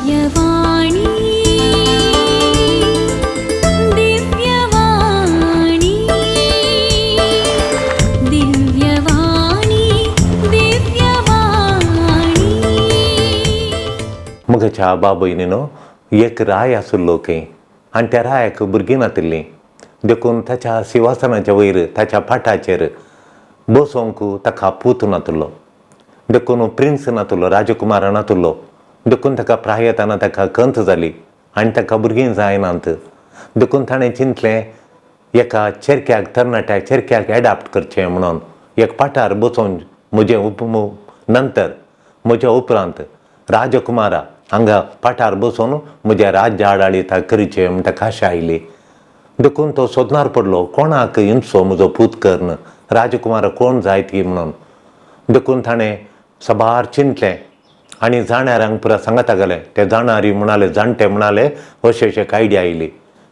दिव्यवाणी, दिव्यवाणी, दिव्यवाणी, दिव्यवाणी. म्हज्या बाबयनीनो एक राय आशिल्लो खंय आनी त्या रायाक भुरगीं नातिल्लीं देखून ताच्या सिंवासनाच्या वयर ताच्या पाटाचेर बसोवंक ताका पूत नातिल्लो. देखून प्रिन्स नातिल्लो, राजकुमार नातिल्लो. देखून ताका प्रायताना ताका खंत जाली आनी ताका भुरगीं जायनात. देखून ताणें चिंतलें एका चेरक्याक, तरणाट्या चेरक्याक एडाप्ट करचें म्हणून, एक पाटार बसोवन म्हजें उप नंतर म्हज्या उपरांत राजकुमारा हांगा पाटार बसोवन म्हज्या राज्य आडाळी करचें म्हण ताका आशा आयली. देखून तो सोदणार पडलो कोणाक इंचो म्हजो पूत कर्ण राजकुमार कोण जायत की म्हणून. देखून ताणें सबार चिंतलें आनी जाणाऱ्यांक पुरा सांगता गेले. ते जाणारी म्हणाले, जाणटे म्हणाले, अशें अशें एक आयडिया आयली,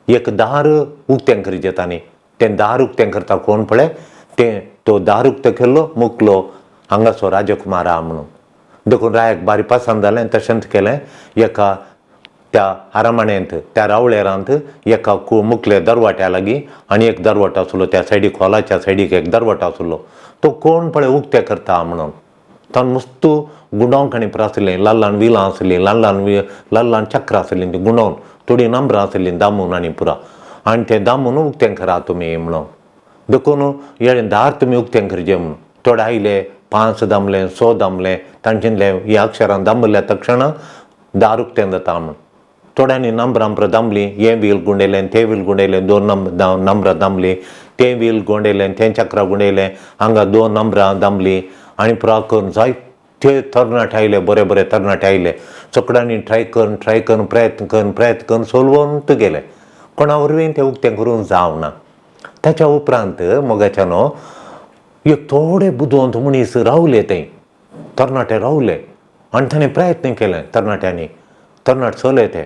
एक दार उक्तें करचें तांणी. तें दार उक्तें करता कोण पळय तें तो दार उक्तें केल्लो मुकलो हांगासो राजकुमार आहा म्हणून. देखून रायाक बारी पसंत जालें. तशेंच केलें, एका त्या आरामाण्यांत त्या रावळेरांत एका मुकले दरवाट्या लागीं आनी एक दरवटो आसलो त्या सायडीक, हॉलाच्या सायडीक एक दरवटो आसलो. तो कोण पळय उक्ते करता म्हणून ताण मस्त गुंडोवंक आनी पुरो आसलें, ल्हान ल्हान विलां आसलीं, ल्हान ल्हान ल्हान ल्हान चक्रां आसलीं, तीं गुंडोवन थोडीं नंबरां आसलीं दामून आनी पुरा, आनी तें दामून उक्तें करा तुमी म्हणून. देखून हें दार तुमी उक्तें करचें म्हणून. थोडे आयले, 5 दामले, 6 दामले, तांणे चिंतलें ह्या अक्षरां दामल्या तक्षण दार उक्तें जाता म्हणून. थोड्यांनी नंबरां पुरो दामलीं, हें व्हील गुंडयलें, तें व्हील गुंडयलें, 2 नंबरां दामलीं, तें व्हील गुंडयलें, तें चक्रां गुंडयलें, हांगा 2 नंबरां दामलीं आनी पुरो करून जायते तरणाटे आयले, बरे बरे तरणाटे आयले. सगळ्यांनी ट्राय करून ट्राय करून प्रयत्न करून प्रयत्न करून सोलवंत गेले, कोणा वरवीं तें उक्तें करूंक जावना. ताच्या उपरांत मोगाच्यानो एक थोडे बुदवंत मनीस रावले, थंय तरणाटे रावले आनी ताणें प्रयत्न केले. तरणाट्यांनी, तरणाटे चले ते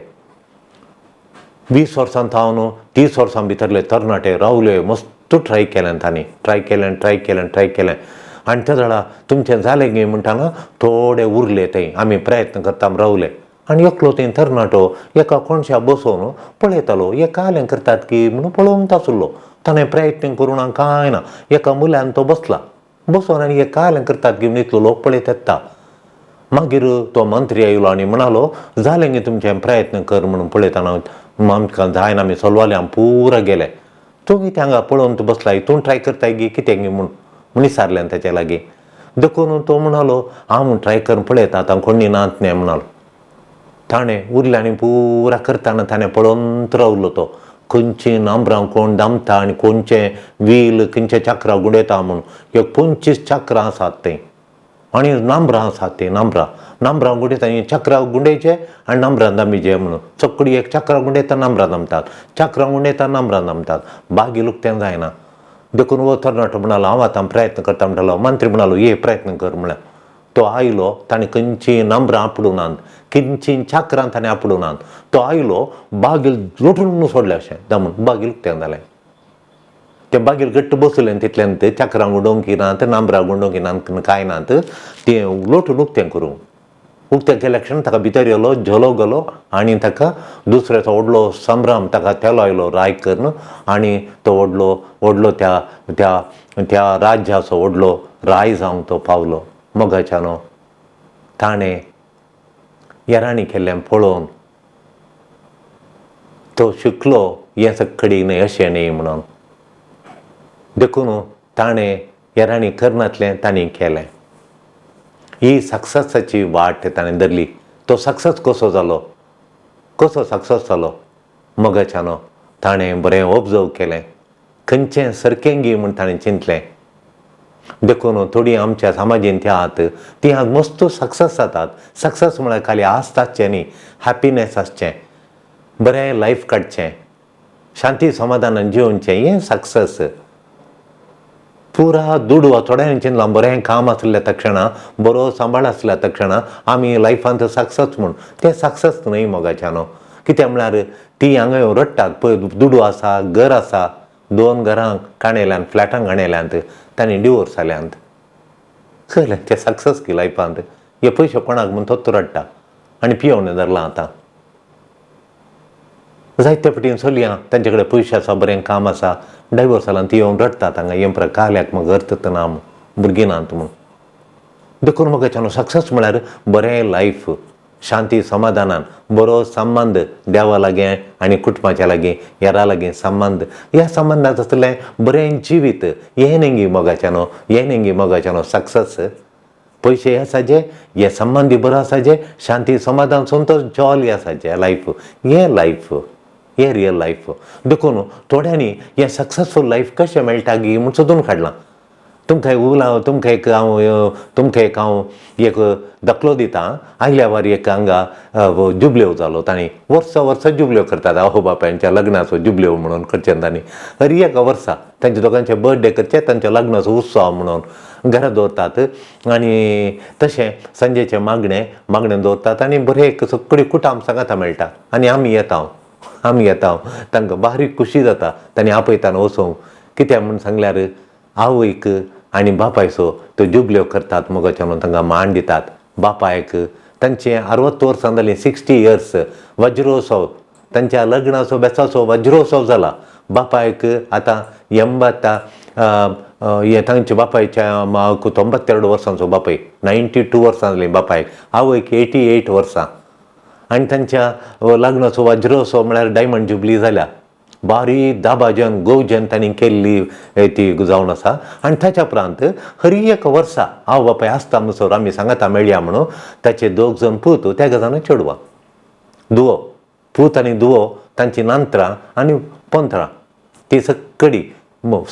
20 वर्सां थावन 30 वर्सां भितरले तरणाटे रावले, मस्त ट्राय केलें तांणी, ट्राय केलें ट्राय केलें ट्राय केलें. आनी त्या जाणा तुमचें जालें गे म्हणटाना थोडे उरले थंय, आमी प्रयत्न करता रावले. आनी एकलो थंय तरणाटो एका कोणशा बसोवन पळयतालो, हे कालें करतात की म्हणून पळोवंक आसलो. ताणें प्रयत्न करूं कांय ना, एका मुल्यान तो बसला, बसोवन आनी हे कालें करतात की म्हणून इतलो लोक पळयत येता. मागीर तो मंत्री आयलो आनी म्हणालो, जालें गे तुमचें प्रयत्न कर म्हणून पळयतना आमकां जायना, आमी सोलवाले आमी पुरा गेले, तूं कितें हांगा पळोवन तूं बसलाय, तूं ट्राय करताय गी कितें गी म्हूण म्हूण विचारलें ताच्या लागीं. देखून तो म्हणालो, हांव म्हूण ट्राय करून पळयता आतां कोणी नात न्ही म्हणालो. ताणें उरलें आनी पुरा करतना ताणें पळोवन रावलो तो खंयची नंबरां कोण दामता आनी खंयचें व्हील खंयचे चक्रां गुंडयता म्हूण. एक 25 चक्रां आसात थंय आनी नंबरां आसात तीं, नंबरां नंबरां गुंडयता, चक्रां गुंडयचे आनी नंबरां दामीचे म्हणून. सगळीं एक चक्रां गुंडयता नंबरां दामतात, चक्रां गुंडयता नंबरां दामतात, बागी लुकतें जायना. देखून हो तरणाटो म्हणालो, हांव आतां प्रयत्न करता म्हणटालो. मंत्री म्हणालो, ये प्रयत्न कर म्हळ्यार. तो आयलो, ताणें खंयची नंबरां आपडूं नात, खंयची चक्रां ताणें आपडूं नात. तो आयलो, बागील लोटून सोडलें अशें दामून, बागील उक्तें जालें. तें बागील घट्ट बसलें तितल्यान ते चक्रां गुंडोवंक नात, नंबरां गुंडोवंक नात, कांय नात, तें लोटून उक्तें करूं. उक्तें केल्या क्षण ताका भितर येलो, झोलो गेलो आनी ताका दुसऱ्याचो व्हडलो संभ्रम ताका तेलो आयलो राय करून आनी तो व्हडलो व्हडलो त्या त्या त्या राज्याचो व्हडलो राय जावंक तो पावलो. मोगाच्यानो ताणें येराणी केल्लें पळोवन तो शिकलो हें सगळी न्हय अशें न्हय म्हणून. देखून ताणें येराणी करनातलें तांणी केलें. ही सक्सेसाची वाट ताणें धरली. तो सक्सेस कसो जालो, कसो सक्सेस जालो मोगाच्यानो ताणें बरें ऑब्जर्व केलें, खंयचें सारकें गी म्हूण ताणें चिंतलें. देखून थोडीं आमच्या समाजीन ती आहात ती आहात मस्त सक्सेस जातात. सक्सेस म्हळ्यार खाली आस्त आसचें न्ही, हॅपिनेस आसचें, बरें लायफ काडचें, शांती समाधानान जिवचें, हें सक्सेस. पुरा दुडू थोड्यांनी चिंतलां बरें काम आसल्या तक्षणा, बरो सांबाळ आसल्या तक्षणा आमी लायफांत सक्सेस म्हूण. तें सक्सेस न्हय मोगाच्यानो. कित्याक म्हळ्यार ती हांगा येवन रडटात पळय, दुडू आसा, घर आसा, 2 घरां काणयल्यांत, फ्लॅटां काणयल्यांत, तांणी डिवोर्स जाल्यांत. कळ्ळें तें सक्सेस की लायफांत हे पयशे कोणाक म्हूण तो रडटा आनी पियोवन धरलां आतां. जायते फावटी चलयां तांचे कडेन पयशे आसा, बरें काम आसा, डायवोर्स जाला, ती येवन रडटात हांगा, हें काल्याक म्हाका अर्थ ना, भुरगीं नात म्हूण. देखून मोगाच्यानो, सक्सेस म्हळ्यार बरें लायफ, शांती समाधानान बरो संबंद देवा लागीं आनी कुटुंबाच्या लागीं, हेरां लागीं संबंद, ह्या संबंदांत आसलें बरें जिवीत, हें न्ही मोगाच्यानो, हें न्ही मोगाच्यानो सक्सेस. पयशे आसाचे, हे संबंदी बरो आसाचे, शांती समाधान संतोष जॉली आसाचे लायफ, हें लायफ, हें रियल लायफ. देखून थोड्यांनी हें सक्सेसफूल लायफ कशें मेळटा गी म्हूण सोदून काडलां. तुमकां उला तुमकां एक हांव तुमकां एक हांव एक दाखलो दिता. आयल्या वार एक हांगा जुबल्यो जालो, तांणी वर्सा वर्सा जुबल्यो करतात, आवय बापायच्या लग्नाचो जुबल्यो म्हणून करचे तांणी हर एका वर्सा तांच्या दोगांचे बर्थडे करचे, तांच्या लग्नाचो उत्सव म्हणून घरा दवरतात आनी तशें सांजेचें मागणें मागणें दवरतात आनी बरें एक सगळी कुटाम सांगाता मेळटा आनी आमी येता, आमी येता, तांकां बारीक खुशी जाता तांणी आपयताना वचूंक. कित्याक म्हूण सांगल्यार आवयक आनी बापायचो त्यो जुबल्यो करतात मोगाच्यान, तांकां मान दितात. बापायक तांचे 60 वर्सां जालीं, 60 इयर्स वज्रोत्सव, तांच्या लग्नाचो बेसाचो वज्रोत्सव जाला. बापायक आतां 80 हे तांच्या बापायच्या 92 वर्सांचो बापाय, 92 वर्सां जालीं बापायक, आवयक 88 वर्सां. आनी तांच्या लग्नाचो वज्रोत्सव म्हळ्यार डायमंड जुबली जाल्या. बारीक दाबाजन गोवजन तांणी केल्ली ती जावन आसा. आनी ताच्या उपरांत हर एक वर्सा आवय बापाय आसता म्हणसर आमी सांगाता मेळया म्हणून ताचे दोग जाण पूत, त्या जाण चेडवां, दुवो, पूत आनी दुवो, तांची नांत्रां आनी पंथरां, ती सगळी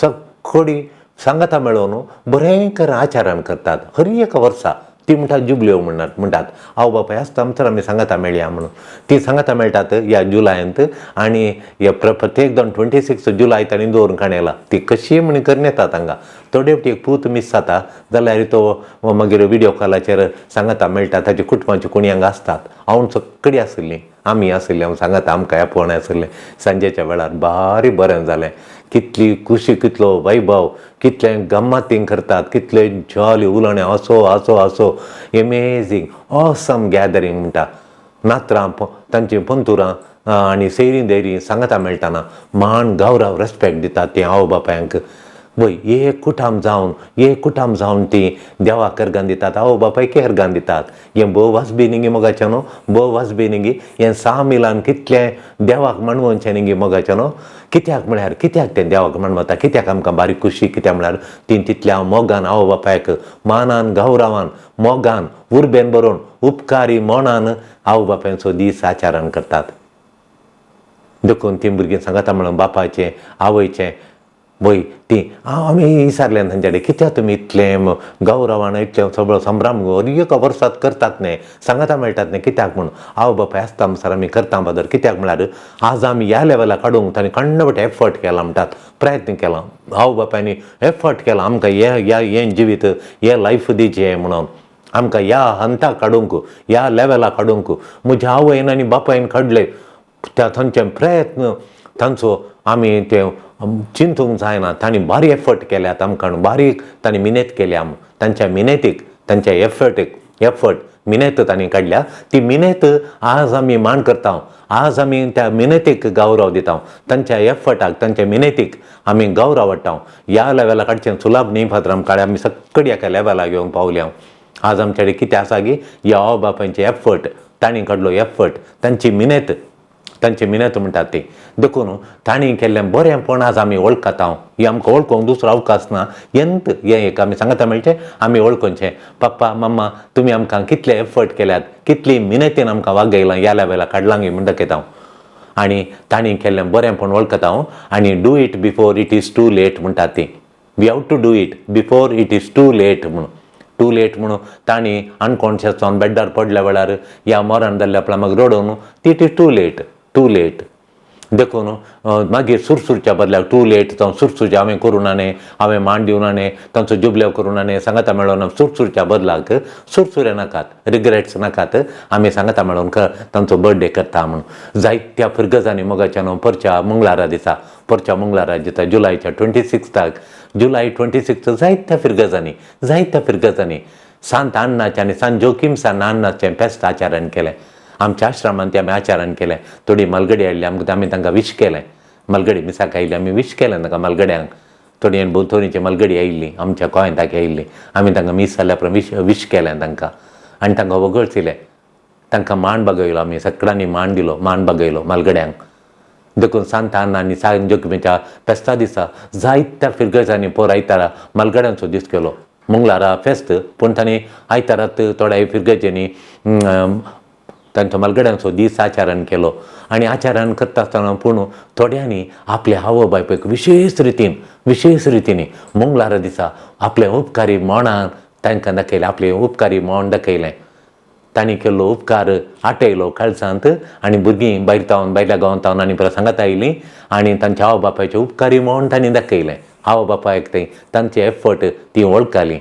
सगळी सांगाता मेळोवन बरें कर आचरण करतात हर एक वर्सा. ती म्हणटात जुबल्यो म्हणटात आवय बापाय आसता म्हणसर आमी सांगाता मेळया म्हणून ती सांगाता मेळटात ह्या जुलायांत. आनी हे प्रत्येक जाण 26 जुलाय तांणी दवरून काडला, ती कशी म्हण करून येतात हांगा. थोडे फावटी एक पूत मीस जाता जाल्यार तो मागीर विडियो कॉलाचेर सांगाता मेळटा. ताच्या कुटुंबाची कोणी हांगा आसतात, हांव सगळी आशिल्लीं, आमी आशिल्लीं, हांव सांगाता आमकां आपोवणें आशिल्लें सांजेच्या वेळार. बारी बरें जालें, कितली खुशी, कितलो वैभव, कितले गम्मतींग करतात, कितले जॉली उलोवणें, असो असो असो एमेजींग ऑसम गॅदरींग म्हणटा. नात्रां तांचीं पंतुरां आनी सैरीं दैरीं सांगाता मेळटाना मान गौरव रेस्पेक्ट दितात तीं आवय बापायांक. वय एक कुटाम जावन, एक कुटाम जावन ती देवाक अर्गान दितात, आवय बापायक अर्गान दितात. हें भोव वाजबी न्ही मोगाचें न्हू, भोव वाजबी न्ही. हें सामिलान कितलें देवाक मानवचें न्ही मोगाचें न्हू. कित्याक म्हळ्यार कित्याक तें देवाक मानवता, कित्याक आमकां बारीक खुशी, कित्याक म्हळ्यार ती तितल्या मोगान आवय बापायक मानान गौरवान मोगान उर्बेन बरोवन उपकारी मनान आवय बापायचो दीस आचरण करतात. देखून तीं भुरगीं सांगता म्हणून बापायचें आवयचें वय ती आमी विचारलें तांच्या कडेन, कित्याक तुमी इतलें गौरवान इतलें सगळो संभ्रम एका वर्सात करतात न्ही, सांगाता मेळटात न्ही, कित्याक म्हूण? आवय बापाय आसता म्हणसर आमी करता बादर. कित्याक म्हळ्यार आज आमी ह्या लेवलाक काडूंक तांणी कण्णवट एफर्ट केला म्हणटात, प्रयत्न केला, आवय बापायनी एफर्ट केला आमकां हें ह्या हें जिवीत हें लायफ दिचें म्हणून, आमकां ह्या हंताक काडूंक, ह्या लेवलाक काडूंक म्हज्या आवयन आनी बापायन काडले. त्या तांचे प्रयत्न तांचो आमी ते चिंतूंक जायना. तांणी बारीक एफर्ट केल्यात आमकां, बारीक तांणी मिनेत केल्या. तांच्या मिनेतीक, तांच्या एफर्टीक, एफर्ट मिनेत तांणी काडल्या, ती मिनेत आज आमी मान करता, आज आमी त्या मिनेतीक गौरव दिता, तांच्या एफर्टाक, तांच्या मिनेतीक आमी गौरव वाडटा. ह्या लेवलाक काडचें सुलाभ न्ही फातर आमकां, आमी सगळी एका लेवलाक येवन पावल्या. आज आमचे कडेन कितें आसा की ह्या आवय बापायचे एफर्ट, तांणी काडलो एफर्ट, तांची मिनेत, तांची मिनेत म्हणटात ती. देखून तांणी केल्लें बरेंपण आज आमी वळखता. ही आमकां वळखूंक दुसरो अवकाश ना. एंत हें एक आमी सांगता मेळचें, आमी वळखुचें. पप्पा मम्मा तुमी आमकां कितले एफर्ट केल्यात, कितली मिनेतीन आमकां वागयलां, ह्या लेवलाक काडलां म्हूण दाखयता. आनी तांणी केल्लें बरेंपण वळखता. आनी do it before it is too late म्हणटात ती. We have to do it before it is too late म्हणून. टू लेट म्हणून तांणी अनकॉन्शियस जावन बेड्डार पडल्या वेळार या मरण जाल्ल्या आपल्या मागीर रडोवन ती it is too late, too late. देखून मागीर सुरसुरच्या बदल्याक टू लेट जावं सुरसुरचें हांवें करूं ना न्ही, हांवें मान दिवं ना न्ही, तांचो जुबलेव करूं ना न्ही, सांगाता मेळोन सुरसुरच्या बदलाक सुरसुरे नाकात, रिग्रेट्स नाकात. आमी सांगाता मेळोन तांचो बर्थडे करता म्हणून जायत्या फिरगजांनी मोगाच्या न्हू परच्या मंगळारा दिसा, परच्या मंगळारा दिसा जुलायच्या 26 जुलाय 26 जायत्या फिरगजांनी, जायत्या फिरगजांनी सांत अन्नाचें आनी सांत जोकीम सान अन्नाचें फेस्त आचरण केलें. आमच्या आश्रमांत ते आमी आचारण केलें. थोडी मालगडी हाडली आमकां, आमी तांकां विश केलें. मालगडी मिसाक आयिल्ली, आमी विश केलें तांकां मालगड्यांक. थोडी भोंवतणीची मालगडी आयिल्ली, आमच्या गोंयांत आयिल्ली, आमी तांकां मीस जाल्या उपरांत विश विश केलें तांकां आनी तांकां वगळचिलें. तांकां मान बागयलो, आमी सगळ्यांनी मान दिलो, मान बागयलो मालगड्यांक. देखून सांतान आनी सान जोकिमाच्या फेस्ता दिसा जायत्या फिरगजांनी पोर आयतारा मालगड्यांचो दीस केलो. मंगळारा फेस्त, पूण तांणी आयतारात थोड्या फिरगजांनी तांचो मालगड्यांचो दीस आचरण केलो. आनी आचरण करता आसतना पूण थोड्यांनी आपल्या आवय बापायक विशेश रितीन, विशेश रितीन मंगळारा दिसा आपले उपकारी मौणान तांकां दाखयलें, आपले उपकारी मौण दाखयलें. तांणी केल्लो उपकार आटयलो काळजांत आनी भुरगीं भायर तावन, भायल्या गांवांत तावन आनी परत सांगात आयलीं आनी तांच्या आवय बापायचे उपकारी म्हूण तांणी दाखयलें. आवय बापायक थंय तांचे एफर्ट ती वळखली,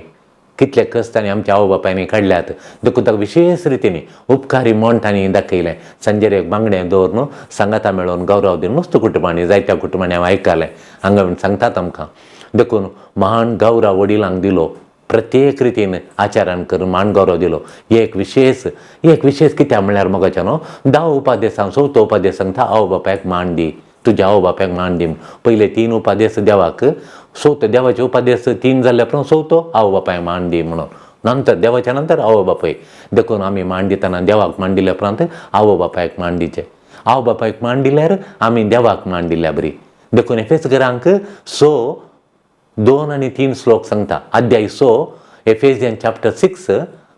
कितले कश्ट तांणी आमच्या आवय बापायनी काडल्यात. देखून ताका विशेश रितीन उपकारी म्हूण तांणी दाखयलें. सांजेर एक बांगडें दवरून सांगाता मेळोवन गौरव दिवन मस्त कुटुंबांनी, जायत्या कुटुंबांनी हांव आयकलें हांगा सांगतात आमकां. देखून महान गौरव वडिलांक दिलो, प्रत्येक रितीन आचरण करून मान गौरव दिलो. एक विशेश, एक विशेश कित्याक म्हणल्यार मोगाच्या न्हू, 10 उपादेसांक चवथो उपादेश सांगता आवय बापायक मान दी, तुज्या आवय बापायक मान दी. पयले 3 उपादेश देवाक, चवथो देवाचे उपादेश 3 जाल्ल्या उपरांत चवथो आवय बापायक मान दी म्हणून, नंतर देवाच्या नंतर आवय बापाय. देखून आमी मान दितना देवाक मान दिल्या उपरांत आवय बापायक मान दिचें. आवय बापायक मान दिल्यार आमी देवाक मान दिल्या बरी. देखून एफेसगरांक 6, 2 आनी 3 श्लोक सांगता. अध्याय 6, Ephesian chapter 6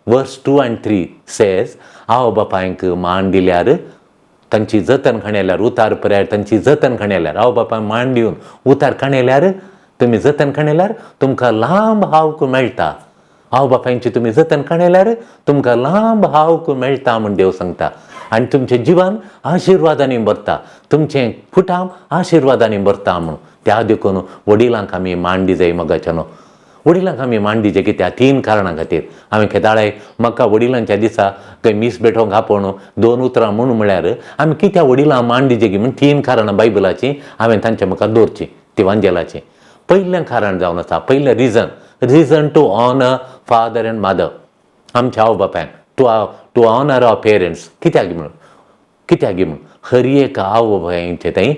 verse 2 and 3 says आवय बापायक मान दिल्यार, तांची जतन खाणेल्यार, उतार पर्याय तांची जतन खाणेल्यार, आवय बापायक मान दिवन उतार खाणेल्यार, तुमी जतन खाणेल्यार तुमकां लांब हावक मेळटा. आवय बापायची तुमी जतन खाणेल्यार तुमकां लांब हावक मेळटा म्हूण देव सांगता. आनी तुमचें जिवन आशिर्वादांनी भरता, तुमचें कुटाम आशिर्वादांनी भरता म्हूण. त्या देखून वडिलांक आमी मान दिजाय मोगाच्या न्हू. वडिलांक आमी मान दिचें कित्याक? 3 कारणां खातीर. हांवें केदाळाय म्हाका वडिलांच्या दिसा खंय मीस भेटोवंक आपोवन 2 उतरां म्हणून म्हळ्यार आमी कित्याक वडिलांक मान दिचें की म्हूण 3 कारणां बायबलाचीं हांवें तांच्या मुखार दवरचीं, ती वांजेलाचीं. पयलें कारण जावन आसा, पयलें reason, reason to honour father and mother, आमच्या आवय बापायन टू ऑनर our parents. कित्याक म्हणून, कित्याक म्हणून हर एक आवय बापायचें थंय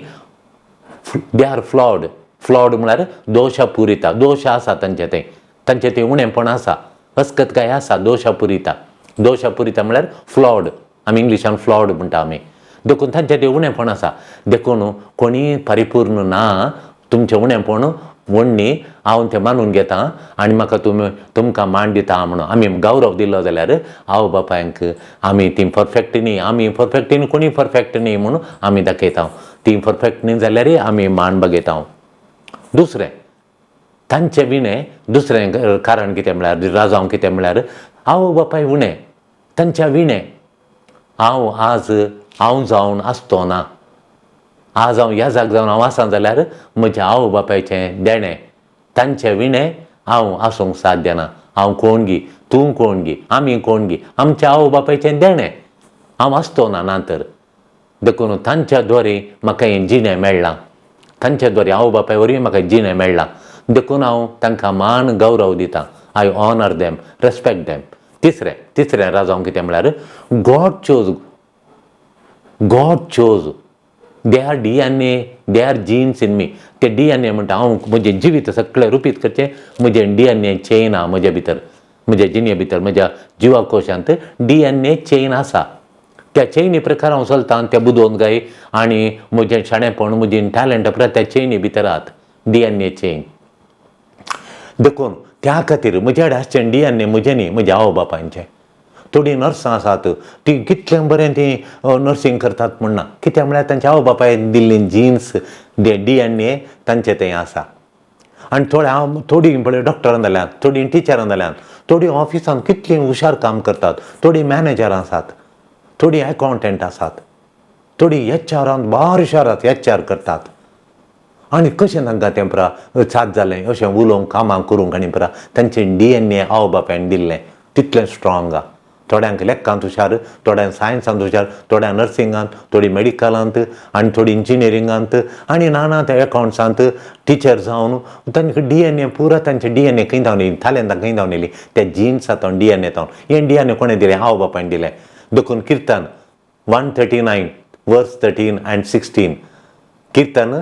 they are flawed. Flawed म्हळ्यार दोशापुरिता, दोश आसा तांचे थंय, तांचे थंय उणेपण आसा, अस्कतकाय आसा, दोशापुरिता. दोशापुरिता म्हळ्यार फ्लॉड, आमी इंग्लिशान फ्लॉड म्हणटा आमी. देखून तांचे थंय उणेपण आसा. देखून कोणीय परिपूर्ण ना, तुमचें उणेपण वण्णी हांव तें मानून घेता आनी म्हाका तुमी तुमकां मान दिता म्हणून आमी गौरव दिलो जाल्यार आवय बापायक आमी ती परफेक्ट न्ही, आमी परफेक्ट न्ही, कोणी परफेक्ट न्ही म्हणून आमी दाखयता. ती परफेक्ट न्ही जाल्यारय आमी मान बगयता. दुसरें तांचे विणें, दुसरें कारण कितें म्हळ्यार राजांव कितें म्हळ्यार आवय बापाय उणें तांच्या विणें हांव आज हांव जावन आसतो ना. आज हांव ह्या जाग जावन हांव आसा जाल्यार म्हज्या आवय बापायचें देणें, तांचे विणें हांव आसूंक साध्य ना. हांव कोण गी, तूं कोण गी, आमी कोण गी, आमच्या आवय बापायचें देणें हांव आसतो ना ना तर. देखून तांच्या द्वारे म्हाका हें जिणें मेळ्ळां, तांच्या द्वारे आवय बापाय वरवीं म्हाका जिणें मेळ्ळां. देखून हांव तांकां मान गौरव दिता. I honour them, respect them. तिसरें, तिसरें राजांव कितें म्हळ्यार God chose, God chose they are DNA, they are genes in me. ते DNA म्हणटा हांव म्हजें जिवीत सगळें रुपीत करचें, म्हजें DNA chain आहा म्हज्या भितर, म्हज्या जिणे भितर, म्हज्या जिवाकोशांत DNA chain आसा. त्या चेनी प्रकार हांव चलता आनी त्या बुदवंत गाय आनी म्हजें शाणेपण, म्हजें टॅलंट परत त्या चेनी भितर आहात, DNA chain. देखून त्या खातीर म्हज्या कडेन आसचें DNA म्हजें न्ही, म्हज्या आवय बापायचें. थोडीं नर्सां आसात तीं कितलें बरें तीं नर्सींग करतात म्हण ना, कित्याक म्हळ्यार तांच्या आवय बापायन दिल्ली जिन्स, DNA तांचे थंय आसा. आनी थोडे हांव थोडीं पळय डॉक्टरां जाल्यात, थोडीं टिचरां जाल्यात, थोडीं ऑफिसांत कितलीं हुशार काम करतात, थोडीं मॅनेजरां आसात, थोडीं एकावंटंट आसात, थोडीं एचआरांत बार हुशार आसात, एचआर करतात. आनी कशें तांकां तें परा साथ जालें अशें उलोवंक, कामां करूंक आनी परा तांचें DNA आवय बापायन दिल्लें तितलें स्ट्रॉंग आहा. थोड्यांक लेखांत हुशार, थोड्यांक सायन्सांत हुशार, थोड्यांक नर्सिंगांत, थोडीं मेडिकलांत आनी थोडीं इंजिनियरिंगांत आनी नाना त्या एकावंट्सांत टिचर जावन तांकां DNA पुरा तांचे DNA खंय धांवन येयली, थालेंतां खंय धांवन येयली, त्या जिन्सां तावन, DNA तावन. हें DNA कोणें दिलें? आवय बापायन दिलें. देखून किर्तन 139 verse 13 and 16. किर्तन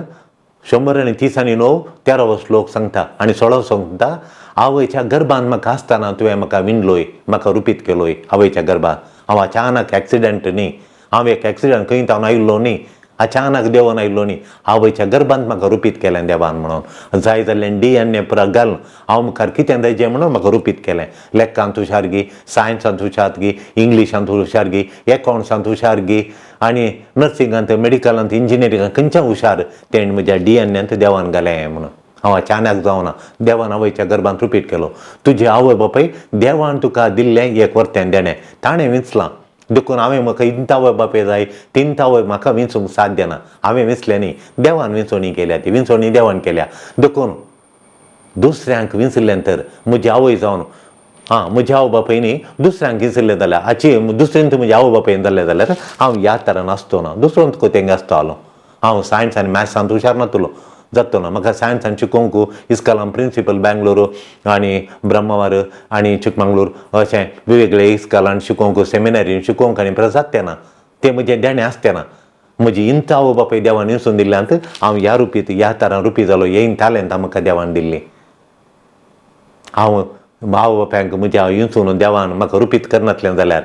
139 13वो श्लोक सांगता आनी 16 सांगता, आवयच्या गर्भान म्हाका आसतना तुवें म्हाका विणलोय, म्हाका रुपीत केलोय. आवयच्या गर्भान हांव अचानक एक्सिडंट न्ही, हांव एक एक्सिडंट खंय तावन आयिल्लो न्ही, अचानक देवन आयिल्लो न्ही, आवयच्या गर्भांत म्हाका रुपीत केलें देवान म्हणून. जाय जाल्यार DNA पुरा घालून हांव मुखार कितें जायचें म्हणून म्हाका रुपीत केलें. लेखांत हुशार गी, सायन्सांत हुशार गी, इंग्लिशांत हुशार गी, एकावंट्सांत हुशार गी, आनी नर्सिंगांत, मेडिकलांत, इंजिनियरिंगांत खंयच्या हुशार तेणें म्हज्या DNAंत देवान घालें म्हणून. हांव अचानक जावना, देवान आवयच्या गर्भांत रुपीत केलो. तुजे आवय बापाय देवान तुका दिल्लें एक वर्तें देणें, ताणें विंचलां. देखून हांवें म्हाका इंत आवय बापाय जाय, तीन आवय म्हाका विंचूंक साध्य ना. हांवें विंचलें न्ही, देवान विंचोणी केल्या, ती विंचोणी देवान केल्या. देखून दुसऱ्यांक विंचलें तर म्हजी आवय जावन, आं म्हज्या आवय बापाय न्ही दुसऱ्यांक विंचलें जाल्यार, हाची दुसऱ्यान म्हज्या आवय बापायन जाल्लें जाल्यार हांव ह्या तरान आसतो ना, दुसरो तुका तेंगे आसतालो. हांव सायन्स आनी मॅथ्सांत हुशार नातलो जातो ना. म्हाका सायन्सान शिकोवंक इस्कॉलान प्रिंसिपल बेंगलोर आनी ब्रह्मवार आनी चिकमंगळूर अशें वेगवेगळे इस्कॉलान शिकोवंक, सेमिनारीन शिकोवंक आनी परत जाता ना, तें म्हजें देणें आसतें ना. म्हजी इंत आवय बापाय देवान विंचून दिल्ल्यांत हांव ह्या रुपीत ह्या तरान रुपी जालो. हे तालेंतां म्हाका देवान दिल्लीं. हांव आवय बापायक म्हज्या विंचून देवान म्हाका रुपीत करनासलें जाल्यार,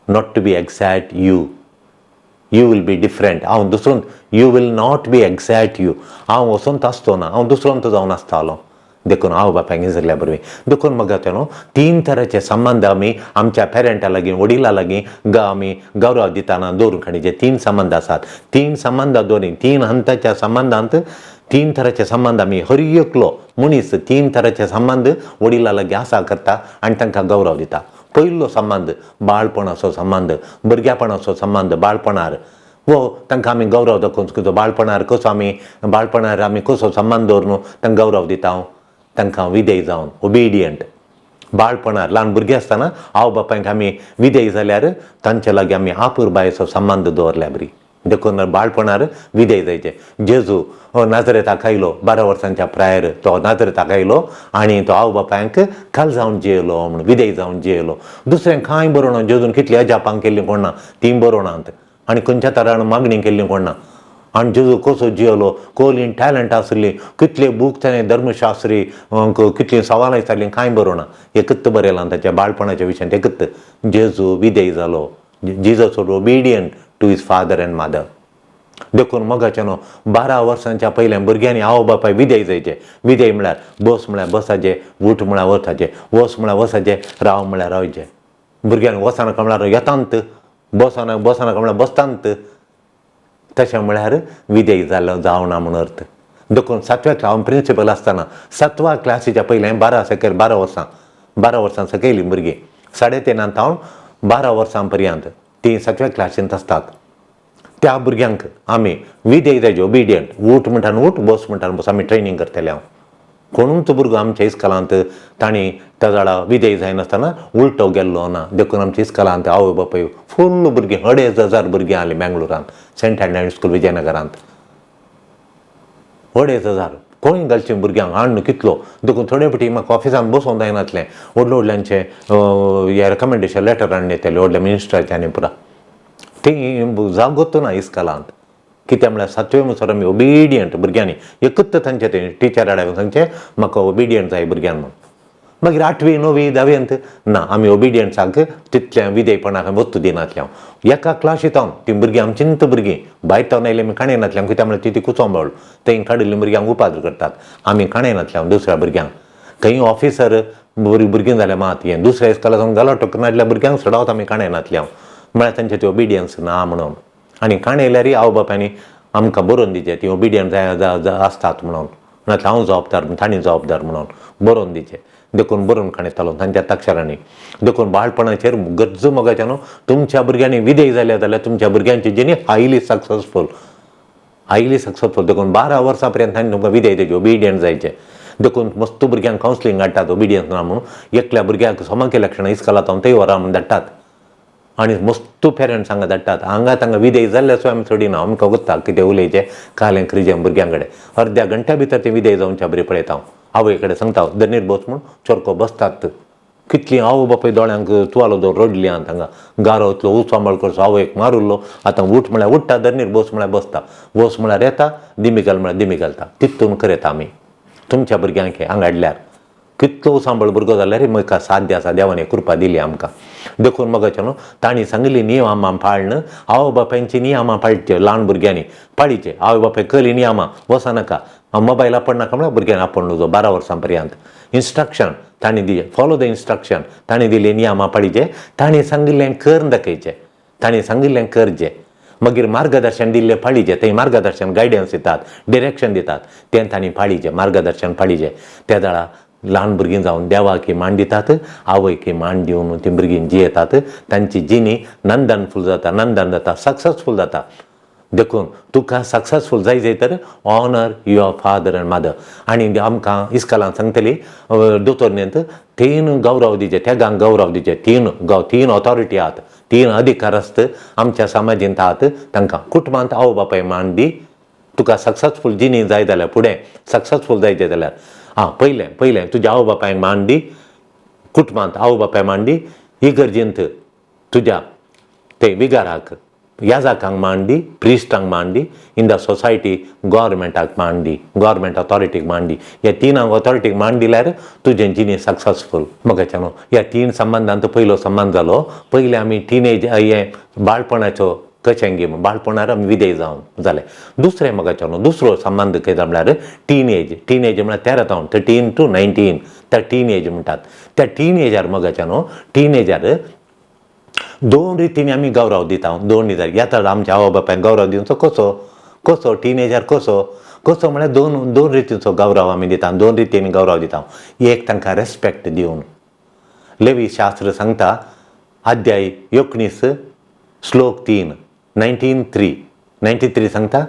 not to be exact you, you will be different. हांव दुसरो, you will not be exact you. हांव वचोन आसतो ना, हांव दुसरोंत जावन आसतालो. देखून आवय बापायक विसरल्या बरोबर. देखून म्हाका न्हू तीन तरेचे संबंद आमी आमच्या पेरंटा लागीं, वडिलां लागीं आमी गौरव दितना दवरूंक जे तीन संबंद आसात, तीन संबंद दवरी, तीन हंताच्या संबंदांत तीन तरेचे संबंद आमी हर एकलो मनीस तीन तरेचे संबंद वडिलां लागीं आसा करता आनी तांकां गौरव दिता. पयलो संबंद बाळपणाचो संबंद, भुरग्यापणाचो संबंद. बाळपणार वो तांकां आमी गौरव दाखोवन, बाळपणार कसो आमी, बाळपणार आमी कसो संबंद दवरून तांकां गौरव दिता, हांव तांकां विधेय जावन ओबिडियंट. बाळपणार ल्हान भुरगीं आसतना आवय बापायक आमी विधेय जाल्यार तांचे लागीं आमी आपुरबायेचो संबंद दवरल्या बरी. देखून बाळपणार विधेय जायचे. जेजू हो नाजरेताक आयलो, 12 वर्सांच्या प्रायर तो नाजरेताक आयलो आनी तो आवय बापायक खाल जावन जियेलो म्हणून, विधेय जावन जियेलो. दुसरें कांय बरोवना. जेजून कितली अजापां केल्लीं कोण ना, तीं बरोवनात आनी खंयच्या तरान मागणी केल्ली कोण ना. आनी जेजू कसो जियेलो, कोलीन टॅलंट आसली, कितले बूक ताणें धर्मशास्त्री कितलीं सवालां विचारलीं, कांय बरोवना. एकच बरयलां ताच्या बाळपणाच्या विशयांत, एकच, जेजू विधेय जालो. Jesus was obedient to his father and mother. देखून मोगाचें न्हू 12 वर्सांच्या पयल्या भुरग्यांनी आवय बापाय विधेय जायचे. विधेय म्हळ्यार बस म्हळ्यार बसाचें, उठ म्हळ्यार वचाचें, वस म्हळ्यार वसाचें, राव म्हळ्यार रावचें. भुरग्यांक वचनाका म्हळ्यार येतांत, बसना बसनाका म्हळ्यार बसतांत. तशें म्हळ्यार विधेय जालो जावना म्हूण अर्थ. देखून सातव्या क्लास, हांव प्रिंसिपल आसतना सातव्या क्लासीच्या पयलें 12 सकयल, 12 वर्सां, 12 वर्सां सकयलीं भुरगीं 3.5 हांव 12 वर्सां पर्यंत तीं सातव्या क्लासींत आसतात. त्या भुरग्यांक आमी विधेय जायचे, ओबिडियंट. उठ म्हणटान उठ, बस म्हणटान बस. आमी ट्रेनींग करतले. हांव कोणूच भुरगो आमच्या इस्कॉलांत तांणी त्या जाणा विधेय जायनासतना उलटो गेल्लो ना. देखून आमच्या इस्कॉलांत आवय बापाय फुल्ल भुरगीं, 2500 भुरगीं आसलीं बेंगलोरांत, सेंट अँड्रॅ स्कूल विजयनगरांत. 2500 कोणी घालचीं भुरग्यांक हाडून कितलो. देखून थोडे फावटी म्हाका ऑफिसान बसोवंक जायनासलें. व्हडले व्हडल्यांचे हे रेकमेंडेशन लेटर हाडून येताले, व्हडल्या मिनिस्टराचे आनी पुरा ती जागोत ना इस्कॉलांत. कित्याक म्हळ्यार सातवे म्हणसर आमी ओबिडियंट भुरग्यांनी एकूच तांचे ते टिचर हाडून सांगचें म्हाका ओबिडियंट जाय भुरग्यान म्हूण. मागीर आठवी णवी धावेंत ना, आमी ओबिडियंट्सांक तितल्या विधेयपणाक वस्तू दिनासले. हांव एका क्लासींत हांव तीं भुरगीं आमचींच भुरगीं भायर तावन आयली आमी काणयनासले. कित्याक म्हळ्यार ती कुचोंबळ थंय काडिल्लीं भुरग्यांक उपाद्र करतात. आमी काणयनासले हांव दुसऱ्या भुरग्यांक. खंय ऑफिसर भुरगीं जाल्यार मात हें दुसऱ्या इस्कॉला सावन गलाटो नासल्या भुरग्यांक चडावत आमी काणयनासले हांव. म्हळ्यार तांचे ती ओबिडियन्स ना म्हणून. आनी काणयल्यारय आवय बापायनी आमकां बरोवन दिवचें ती ओबिडियंट आसतात म्हणून, नाल्यार हांव जबाबदार, तांणी जबाबदार म्हणून बरोवन दिवचें. देखून बरोवन काडयतालो तांच्या अक्षरांनी. देखून बाळपणाचेर गरजो मोगाच्या न्हू, तुमच्या भुरग्यांनी विधेय जाल्या जाल्यार तुमच्या भुरग्यांची जिणी हायली सक्सेसफूल, हायली सक्सेसफूल. देखून 12 वर्सां पर्यंत तांणी तुमकां विधेय दिवचे, ओबिडियंट जायचे. देखून मस्त भुरग्यांक कावन्सिलींग हाडटात ओबिडियन्स ना म्हणून. एकल्या भुरग्याक सोमाके लक्षणां इस्कॉलांत हांव थंय व्हरा म्हूण धाडटात आनी मस्त पेरंट्स हांगा धाडटात. हांगा तांकां विधेय जाल्ल्या सुद्दां आमी सोडिना. आमकां वता कितें उलयचें कालें क्रिजें भुरग्यां कडेन अर्द्या घंट्या भितर तें विधेय जावच्या बरी पळयता. हांव आवय कडेन सांगता, धरणीर बस म्हूण, चोरको बसतात. कितलीं आवय बापूय दोळ्यांक तुवालो दवर रडली आहा तांकां. गारो इतलो उचांबळ करचो आवयक मारुल्लो, आतां उठ म्हळ्यार उठ्ठा, धरणीर बस म्हळ्यार बसता, बस म्हळ्यार येता, दिमी घाल म्हळ्यार दिमी घालता. तितून करता आमी तुमच्या भुरग्यांक हांगा हाडल्यार कितलो उचांबळ भुरगो जाल्यार म्हाका साध्य आसा, देवान कृपा दिली आमकां. देखून मगाचें न्हू तांणी सांगिल्ली नियमां पाळन आवय बापायची नियमां पाळचे, ल्हान भुरग्यांनी पाळीचे. आवय बापाय कली नियमां वचनाका, मोबायल आपण नाका म्हळ्यार भुरग्यांनी आपण नुजो 12 वर्सां पर्यंत. इन्स्ट्रक्शन तांणी दिले, फॉलो the instruction, तांणी दिली नियमां पाळीचे, तांणी सांगिल्लें करून दाखयचें, तांणी सांगिल्लें करचें. मागीर मार्गदर्शन दिल्लें पाळीचें, थंय मार्गदर्शन गायडन्स दितात, डिरेक्शन दितात, तें तांणी पाळीचें, मार्गदर्शन पाळीचें. त्या वेळार ल्हान भुरगीं जावन देवाक मान दितात, आवयक मान दिवन तीं भुरगीं जियेतात, तांची जिणी नंदनफूल जाता, नंदन जाता, सक्सेसफूल जाता. देखून तुका सक्सेसफूल जाय जाय तर honour your father and mother. आनी आमकां इस्कॉलान सांगतली दोतोरनेंत 3 गौरव दिचे, तेगांक गौरव दिचे, 3 गांव, 3 ऑथॉरिटी आहात, 3 अधिकार आसत आमच्या समाजींत आहात. तांकां कुटुंबांत आवय बापाय मान दी. तुका सक्सेसफूल जिणी जाय जाल्यार, फुडें सक्सेसफूल जाय जाल्यार आं पयलें पयलें तुज्या आवय बापायक मान दी, कुटुंबांत आवय बापाय मान दी, इगर्जेंत तुज्या ते विगाराक याजाकांक मान दी, प्रिस्टांक मान दी, इन the society गव्हर्मेंटाक मान दी, गव्हर्मेंट ऑथॉरिटीक मान दी. ह्या 3 ऑथॉरिटीक मान दिल्यार तुजें जिणी सक्सेसफूल. मगाच्यान न्हू ह्या 3 संबंदांत पयलो संबंद जालो. पयलें आमी टिनेज हें बाळपणाचो कशें गे, बाळपणार आमी विधेय जावन जालें. दुसरें मगाच्यान न्हू दुसरो संबंद कितें म्हळ्यार टिनेज. टिनेज म्हळ्यार 13 थावन 13 to 19 त्या टिनेज म्हणटात. त्या टिनेजार मगाच्यान न्हू टिनेजार 2 रितींनी आमी गौरव दिता, 2 रितींनी येता आमच्या आवय बापायक गौरव दिवचो. कसो कसो टिनेजार कसो कसो म्हळ्यार दोन रितींचो गौरव आमी दिता, 2 रितींनी गौरव दिता. एक तांकां रेस्पेक्ट दिवन, लेवी शास्त्र सांगता अध्याय 19 श्लोक 3, 19:3, 93 सांगता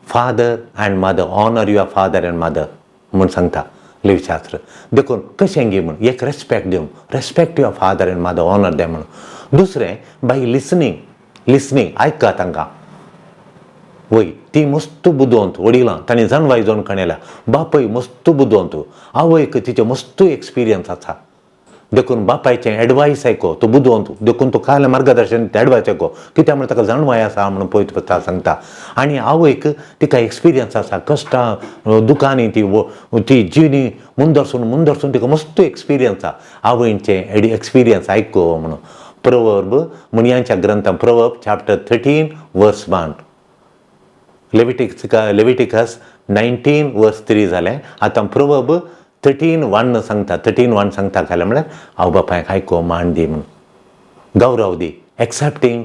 father and mother, honour your father and mother म्हूण सांगता लेवी शास्त्र. देखून कशें गे म्हूण एक रेस्पेक्ट दिवन, respect your father and mother, honour them म्हणून. दुसरें बाय लिसनींग, लिसनींग आयका तांकां. वय ती मस्त बुदवंत वडिलां, तांणी जनवाय जावन कणेल्या, बापूय मस्त बुदवंत, आवयक तिचो मस्त एक्सपिरियन्स आसा. देखून बापायचें एडवायस आयको, तो बुदवंत, देखून तो काल मार्गदर्शन एडवायस आयको, कित्याक म्हळ्यार ताका जाणवाय आसा म्हणून पळयत सांगता. आनी आवयक तिका एक्सपिरियन्स आसा, कश्टां दुकांनी ती ती जिणी मुंदरसून मुंदरसून तिका मस्त एक्सपिरियन्स आसा. आवयचें एक्सपिरियन्स आयको म्हणून प्रवर्ब म्हणयांच्या ग्रंथान प्रवर्ब चॅप्टर 13 वर्स 1, लेविटिकस 19 वर्स 3 जालें. आतां प्रवर्ब 13:1 सांगता, 13:1 सांगता खालें म्हळ्यार आवय बापायक आयको, मान दी म्हणून, गौरव दी, accepting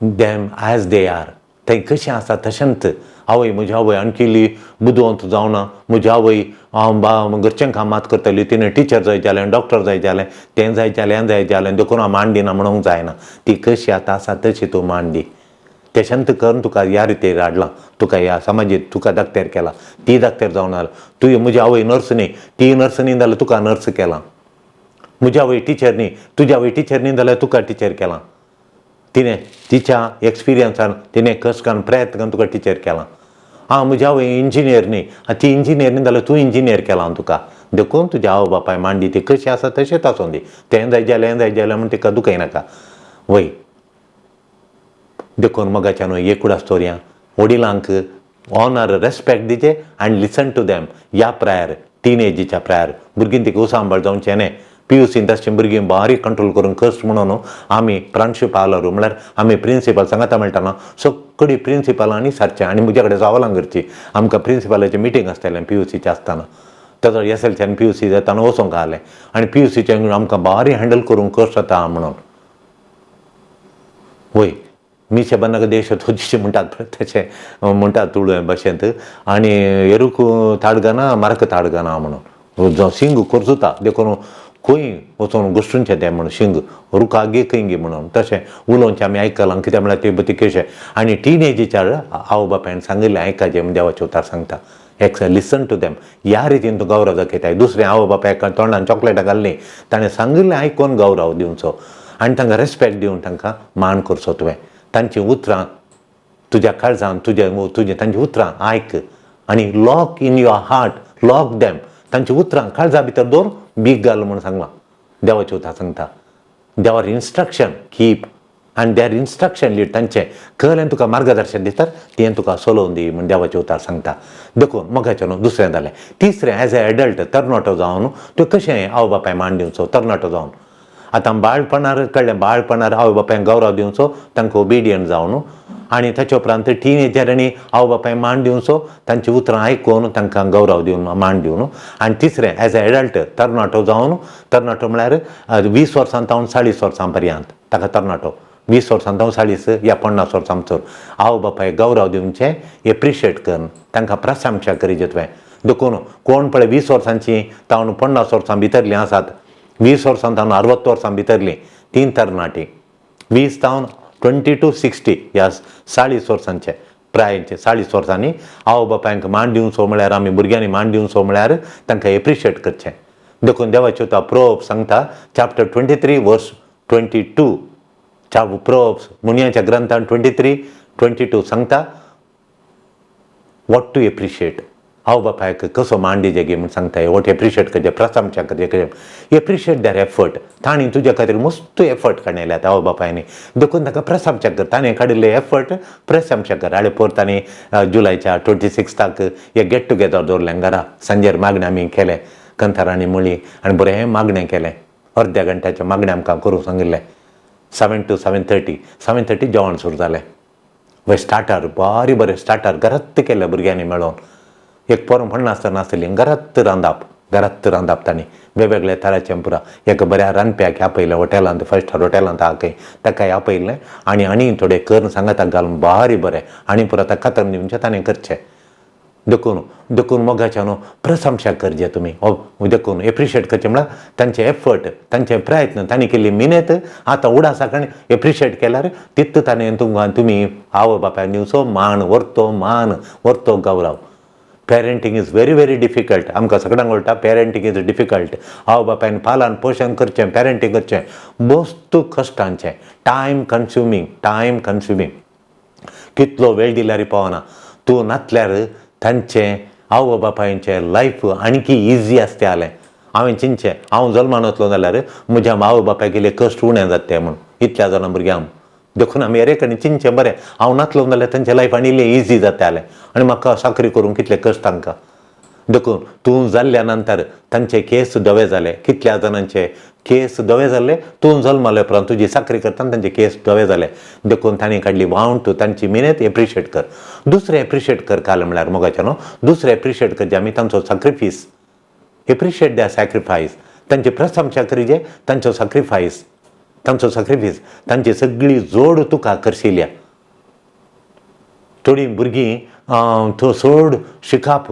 them as they are. थंय कशें आसा तशेंच. आवय म्हजी आवय आणखी बुदवंत जावना, म्हजी आवय हांव घरचें काम मात करतली, तिणें टिचर जाय जालें, डॉक्टर जाय जालें, तें जाय जालें, हें जाय जालें, देखून हांव मान दिना म्हणूंक जायना. ती कशी आतां आसा तशी तूं मान दी. तशेंच करून तुका ह्या रितीर हाडलां, तुका ह्या समाजीत तुका दाक्तेर केला, ती दाक्तेर जावन आयला. तुवें म्हजी आवय नर्स न्ही, ती नर्स न्ही जाल्यार तुका नर्स केलां. म्हजी आवय टिचर न्ही, तुजी आवय टिचर न्ही जाल्यार तुका टिचर केलां. तिणें तिच्या एक्सपिरियन्सान तिणें कश्ट करून प्रयत्न करून तुका टिचर केलां. आं म्हजी आवय इंजिनियर न्ही, ती इंजिनियर न्ही जाल्यार तूं इंजिनियर केलां तुका. देखून तुज्या आवय बापाय मांडी ती कशी आसा तशेंच आसूं दी, तें जाय जालें हें जाय जालें म्हूण तिका दुखयनाका. वय देखून मगाच्यान एकूड स्टोरयां वडिलांक ऑनर रेस्पेक्ट दिचे आनी लिसन टू दॅम. ह्या प्रायर टिनेजीच्या प्रायर भुरगीं तिका उसांबाळ जावचें न्ही. पी यू सीन तशें भुरगीं बारीक कंट्रोल करूंक कश्ट म्हणून आमी प्रांशुपाल म्हळ्यार आमी प्रिंसिपल सांगाता मेळटाना सगळी प्रिंसिपलांनी सारचें आनी म्हज्या कडेन सवालां करची. आमकां प्रिंसिपलाचें मिटींग आसतालें पी यू सीचें आसतना, ताजो एस एल सी आनी पी यू सी जाताना वचोंक आहलें आनी पी यू सीचें आमकां बारीक हँडल करूंक कश्ट जाता म्हणून. वय मिशे बन्नाक देश तोजिशे म्हणटात पळय तशें म्हणटात तुळू भाशेंत. आनी एरूक ताडगाना मारक ताडगाना म्हणून जावं शिंग कोरजुता, देखून खंय वचोन घुसचें तें म्हणून शिंग रुखागे खंय गे म्हणून तशें उलोवचें आमी आयकलां. कित्याक म्हळ्यार ती ती कशें आनी टिनेजीच्या आवय बापायन सांगिल्लें आयकाचें म्हूण देवाचें उतार सांगता. एक्स लिसन टू दॅम. ह्या रितीन तूं गौरव दाखयताय. दुसरें आवय बापायक तोंडान चॉकलेटां घालली, ताणें सांगिल्लें आयकून गौरव दिवचो आनी तांकां रेस्पेक्ट दिवन तांकां मान करचो. तुवें तांचीं उतरां तुज्या काळजान तुजे तुजें तांचीं उतरां आयक आनी lock in your heart, lock them. तांचीं उतरां काळजा भितर दवर, बीग घाल म्हूण सांगलां. देवाचें उतर सांगता, their instruction keep आनी there instruction lead. तांचें कळ्ळें तुका मार्गदर्शन दितात, तें तुका चलोवन दी म्हूण देवाचें उतर सांगता. देखून मोगाचें न्हू दुसरें जालें. तिसरें, एज ए एडल्ट, तरणाटो जावन तूं कशें आवय बापाय मान दिवचो. तरणाटो जावन आतां बाळपणार कळ्ळें, बाळपणार आवय बापायक गौरव दिवचो, तांकां ओबिडियंट जावन. आनी ताचे उपरांत टिनेजरांनी आवय बापायक मान दिवचो, तांची उतरां आयकून तांकां गौरव दिवन, मान दिवन. आनी तिसरें, एज ए एडल्ट, तरणाटो जावन, तरणाटो म्हळ्यार 20 वर्सां जावन 40 वर्सां पर्यंत ताका तरणाटो. 20 वर्सां जावन 40 या 50 वर्सां चड आवय बापायक गौरव दिवचें, एप्रिशिएट करून तांकां प्रशंसा करीजे तुवें. देखून कोण पळय 20 वर्सांची जावन 50 वर्सां भितरलीं आसात, 20 वर्सां जावन 60 वर्सां भितरलीं तीन तरणाटीं, 20 जावन 20 टू 60 ह्या 40 वर्सांचे प्रायेचे, 40 वर्सांनी आवय बापायंक मान दिवचो म्हळ्यार, आमी भुरग्यांनी मान दिवचो म्हळ्यार तांकां एप्रिशिएट करचें. देखून देवाच्यो तो प्रोवर्ब्स सांगता, chapter 23 verse 22. Proverbs मुनियाच्या ग्रंथान 23:22 सांगता what to appreciate. आवय बापायक कसो मान दिजे म्हूण सांगता. What appreciate करचें, प्रशंसा करचें. Appreciate there effort. तांणी तुज्या खातीर मस्त एफर्ट काडलेल्यात आवय बापायनी, देखून ताका प्रशंसा कर. ताणें काडिल्ले एफर्ट प्रशंसा कर. हाडे पोर तांणी जुलयच्या 26थाक एक गेट टुगेदर दवरलें घरा. सांजेर मागणें आमी केलें, कंतारांनी म्हळी आनी बरें मागणें केलें. अर्द्या घंट्याचें मागणें आमकां करूंक सांगिल्लें, 7 to 7:30. 7:30 जेवण सुरू जालें. वय स्टार्टर, बारी बरें स्टार्टर घरात केलें भुरग्यांनी मेळोन. एक पोरं 50 जाणां आसतलीं. घरात रांदप, घरात रांदप तांणी वेगवेगळ्या तरांचें पुरा. एक बऱ्या रांदप्याक आपयलें हॉटेलांत, फायव स्टार हॉटेलांत आहा खंय, ताकाय आपयलें आनी आनी थोडे करून सांगाताक घालून बारी बरें आनी पुरा ताका कातरून दिवचें ताणें करचें. देखून देखून मोगाच्या न्हू प्रशंसा करचे तुमी. देखून एप्रिशिएट करचें म्हळ्यार तांचे एफर्ट, तांचे प्रयत्न, तांणी केल्ली मिनेत आतां उडासाक आनी एप्रिशिएट केल्यार तितू ताणें तुमकां तुमी आवय बापायन दिवचो मान, व्हरतो मान, व्हरतो गौरव. Parenting is very very difficult. आमकां सगळ्यांक कळटा, parenting is difficult. आवय बापायन पालन पोशण करचें, पॅरंटींग करचें वस्तू कश्टांचें, टायम कन्स्युमींग, टायम कन्स्युमींग. कितलो वेळ दिल्यार पावना. तूं नातल्यार तांचें आवय बापायचें लायफ आणकी इजी आसतालें. हांवें चिंतचें, हांव जल्मान वतलो जाल्यार म्हज्या आवय बापायक इल्ले कश्ट उणें जाता म्हूण, इतल्या जाणां भुरग्यांक. देखून आमी एरेकडेन चिंतचें बरें, हांव नातलो जाल्यार तांचें लायफ आनी इल्लें इजी जातालें आनी म्हाका चाकरी करूंक कितले कश्ट तांकां. देखून तूं जाल्ल्या नंतर तांचे केस धवे जाले. कितल्या जाणांचे केस धवे जाले तूं जल्माले उपरांत. तुजी चाकरी करतना तांचे केस धवे जाले. देखून तांणी काडली वावंट, तांची मिनेत एप्रिशिएट कर. दुसरें एप्रिशिएट कर काल म्हळ्यार मोगाचें न्हू, दुसरें एप्रिशिएट करचें आमी तांचो sacrifice. Appreciate there sacrifice. तांची प्रशंसा करीजे, तांचो सॅक्रिफायस, तांचो सॅक्रिफायस, तांची सगळी जोड तुका करशिल्या. थोडीं भुरगीं चड शिकप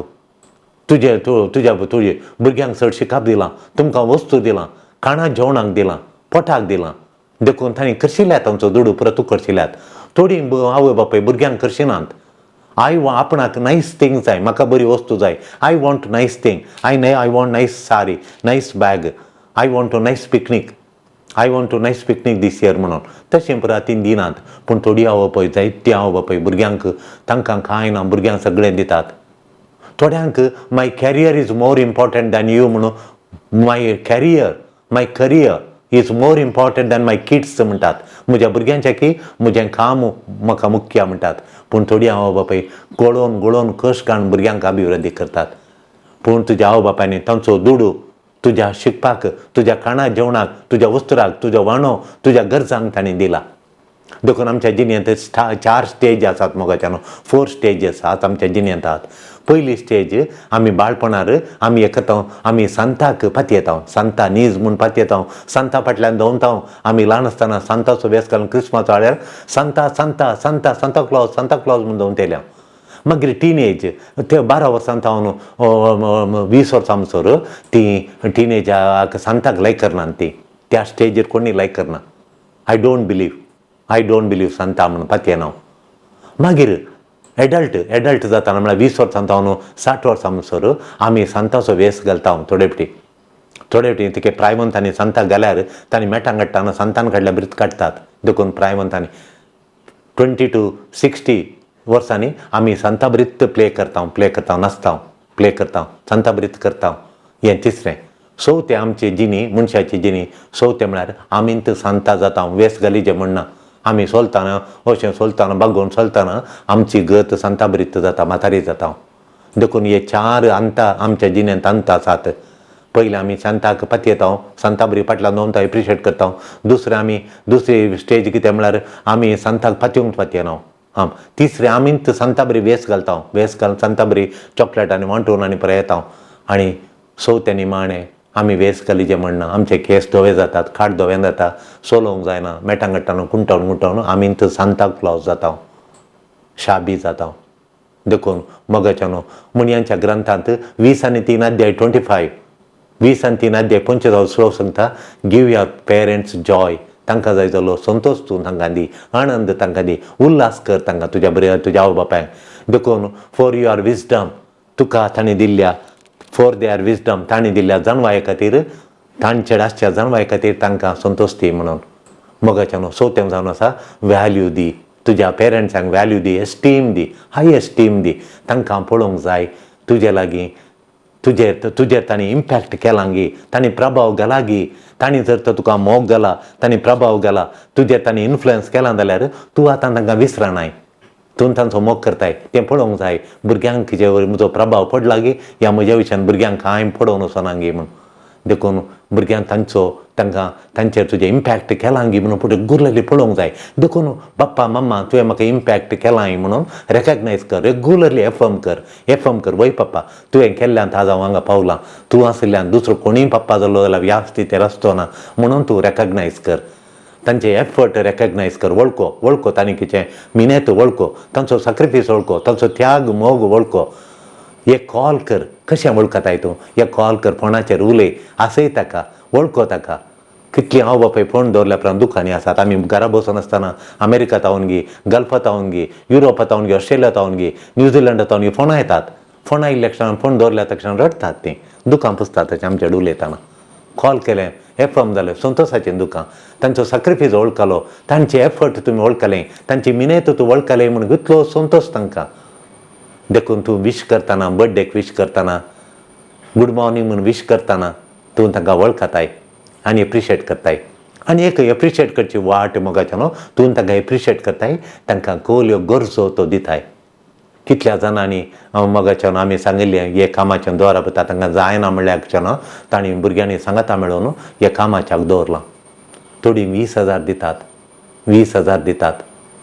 तुजे तुज्या तुजे भुरग्यांक चड शिकप दिलां, तुमकां वस्तू दिलां, खाणा जेवणाक दिलां, पोटाक दिलां, देखून तांणी करशिल्यात तांचो दुडू पुरो तूं करशिल्यात. थोडीं आवय बापूय भुरग्यांक करशिनात. I वा आपणाक नायस थींग जाय, म्हाका बरी वस्तू जाय. I want nice thing, I न्हय, I want nice sari, nice bag, I want to nice picnic, I want to nice picnic this year म्हणून तशें पुरा ती दिनात. पूण थोडी आवय बापूय, जायती आवय बापूय भुरग्यांक तांकां कांय ना, भुरग्यांक सगळें दितात. थोड्यांक my career is more important than you म्हणून, my career, my career is more important than my kids म्हणटात. म्हज्या भुरग्यांच्या की म्हजें काम म्हाका मुख्य म्हणटात. पूण थोडी आवय बापूय गळोवन गळोवन कश्ट काडून भुरग्यांक अभिवृद्धी करतात. पूण तुज्या आवय बापायनी तांचो दुडू तुज्या शिकपाक, तुज्या खाणा जेवणाक, तुज्या वस्त्राक, तुज्या वाणो, तुज्या गरजांक तांणी दिला. देखून आमच्या जिणेंत चार स्टेज आसात मोगाच्यानो. फोर स्टेजीस आसात आमच्या जिणेंत आहात. पयली स्टेज, आमी बाळपणार आमी एकता, आमी सांताक पातयेता, सांता नीज म्हूण पातयेता, सांता फाटल्यान धांवता. आमी ल्हान आसतना सांताचो वेस घालून क्रिसमस वाड्यार Santa Santa Santa, Santa Claus, Santa Claus म्हूण धांवतेले. मागीर टिनेज, ते 12 वर्सां जावन 20 वर्सां म्हणसर ती टिनेजाक सांताक लायक करनात ती. त्या स्टेजीर कोणी लायक करना. I don't believe, I don't believe Santa म्हणून पातयेना हांव. मागीर एडल्ट, एडल्ट जाताना म्हळ्यार 20 वर्सां जावन 60 वर्सां म्हणसर आमी सांताचो वेस घालता. थोडे फावटी, थोडे फावटी तिके प्रायवंतांनी सांताक घाल्यार तांणी मेटां काडटाना सांतान काडल्या ब्रीत काडटात. देखून प्रायवंतांनी 20 टू 60 वर्सांनी आमी सांता ब्रीत प्ले करता, प्ले करता, नाचता, प्ले करता, सांता ब्रीत करता. हें तिसरें. चवथें आमची जिणी, मनशाची जिणी, चवथें म्हळ्यार आमींत सांता जाता, वेस घालीचे म्हणना. आमी चलतना अशें चलतना बागोवन चलतना आमची गत सांता बरीत जाता, म्हातारी जाता. देखून हे चार अंता आमच्या जिणेंत अंत आसात. पयलें आमी सांताक पातयेता, सांता बरी फाटल्यान दवरता, एप्रिशिएट करता. दुसरें आमी दुसरी स्टेज कितें म्हळ्यार आमी सांताक पातयेवंक पातयेना. आं, तिसरें आमी सांता बरी वेस घालता, वेस घालून सांता बरी चॉकलेट आनी वांटून आनी पळयता. आनी चवथें निमाणें आमी वेस घालीचे म्हणना, आमचे केंस धवे जातात, खाट धवें जाता, चलोवंक जायना, मेटां काडटाना गुंठावन गुंठावन आमी सांता क्लॉज जाता, शाबी जाता. देखून मोगाच्यानो म्हणयांच्या ग्रंथांत 23 अध्याय 25, 23 अध्याय 25 श्लोक सांगता, गिव your parents Joy. तांकां जाय जालो संतोश तूं तांकां दी, आनंद तांकां दी, उल्हास कर तांकां तुज्या बरे तुज्या आवय बापायक. देखून फॉर your wisdom, तुका तांणी दिल्ल्या, फॉर there wisdom, तांणी दिल्ल्या जाणवाये खातीर, तांचे आसच्या जाणवाये खातीर तांकां संतोश दी म्हणून. मोगाच्यानो चवथें जावन आसा व्हॅल्यू दी, तुज्या पेरंट्सांक व्हॅल्यू दी, एस्टीम दी, हाय एस्टीम दी. तांकां पळोवंक जाय तुजे लागीं, तुजेर तुजेर तांणी इम्पॅक्ट केला गी, तांणी प्रभाव घाला गी. तांणी जर तर तुका मोग घाला, तांणी प्रभाव घाला तुजेर, तांणी इन्फ्लुयन्स केला जाल्यार तूं आतां तांकां विसरनाय, तूं तांचो मोग करताय तें पळोवंक जाय. भुरग्यांक जे म्हजो प्रभाव पडला गी, ह्या म्हज्या विशयान भुरग्यांक कांय पडोवन वचना गी म्हूण. देखून भुरग्यांक तांचो तांकां तांचेर तुजें इम्पॅक्ट केला गी म्हणून रेगुलरली पळोवंक जाय. देखून बाप्पा मम्मा तुवें म्हाका इम्पॅक्ट केला म्हणून रेकग्नायज कर, रेगुलरली एफर्म कर, एफर्म कर. वय पप्पा तुवें केल्ल्यान आज हांव हांगा पावलां, तूं आशिल्ल्यान दुसरो कोणूय पप्पा जालो जाल्यार ह्या स्थितीर आसचो ना म्हणून तूं रेकग्नायज कर. तांचे एफर्ट रेकग्नायज कर, वळखो, वळखो तांणी कितें मिनेत वळखो, तांचो सॅक्रिफायस वळखो, तांचो त्याग मोग वळखो. एक कॉल कर, कशें वळखताय तूं, एक कॉल कर, फोनाचेर उलय, आसय ताका, वळखो ताका. कितलीं हांव बापाय फोन दवरल्या उपरांत दुकांनी आसात. आमी घरा बसून आसतना अमेरिका तावन गी, गल्फा तावन गी, युरोपा तावन गी, ऑस्ट्रेलिया तावन गी, न्यूझिलंडा तावन गी फोनां येतात. फोनां आयिल्ल्या क्षणान फोन दवरल्या तक्षण रडटात तीं, दुकां पुसतात तशें आमचे उलयतना. कॉल केलें, एफर्म जालें, संतोशाचें दुकां, तांचो सॅक्रिफायस वळखलो, तांचे एफर्ट तुमी वळखले, तांची मिनेत तूं वळखले म्हणून कितलो संतोश तांकां. देखून तूं विश करतना, बर्थडेक विश करतना, गुड मॉर्निंग म्हूण विश करतना तूं तांकां वळखताय आनी एप्रिशिएट करताय. आनी एक एप्रिशिएट करची वाट मोगाचें न्हू, तूं तांकां एप्रिशिएट करताय, तांकां कोल्यो गरजो तो दिताय. कितल्या जाणांनी मोगाच्यान आमी सांगिल्लें हे कामाचें दवरप तांकां जायना म्हणल्यार न्हू, तांणी भुरग्यांनी सांगाता मेळोवन हे कामाच्याक दवरलां. थोडीं 20,000 दितात, 20,000 दितात.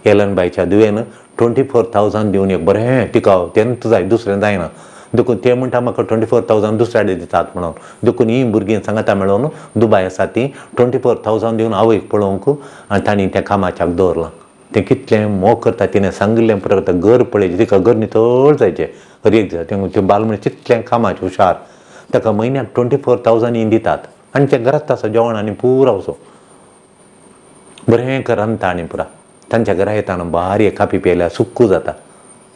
एलनबायच्या दुयेन 24,000 दिवन एक बरें तिका तेंच जाय, दुसरें जायना. देखून ते म्हणटा म्हाका 24,000 दुसऱ्या दितात म्हणून. देखून ही भुरगीं सांगाता मेळोवन दुबाय आसा ती 24,000 दिवन आवयक पळोवंक आनी तांणी त्या कामाच्याक दवरलां. तें कितलें मोग करता, तिणें सांगिल्लें परत घर पळयचें, तिका घर नितळ जायचें हर एक दिसा. तें बाल मनीस तितलें कामाचें हुशार, ताका म्हयन्याक 24,000 ही दितात आनी तें घरांत आसा जेवण आनी पुरो असो बरें कर रांदता आनी पुरा. तांच्या घरा येताना बारी कापी पियेल्यार सुक्कू जाता.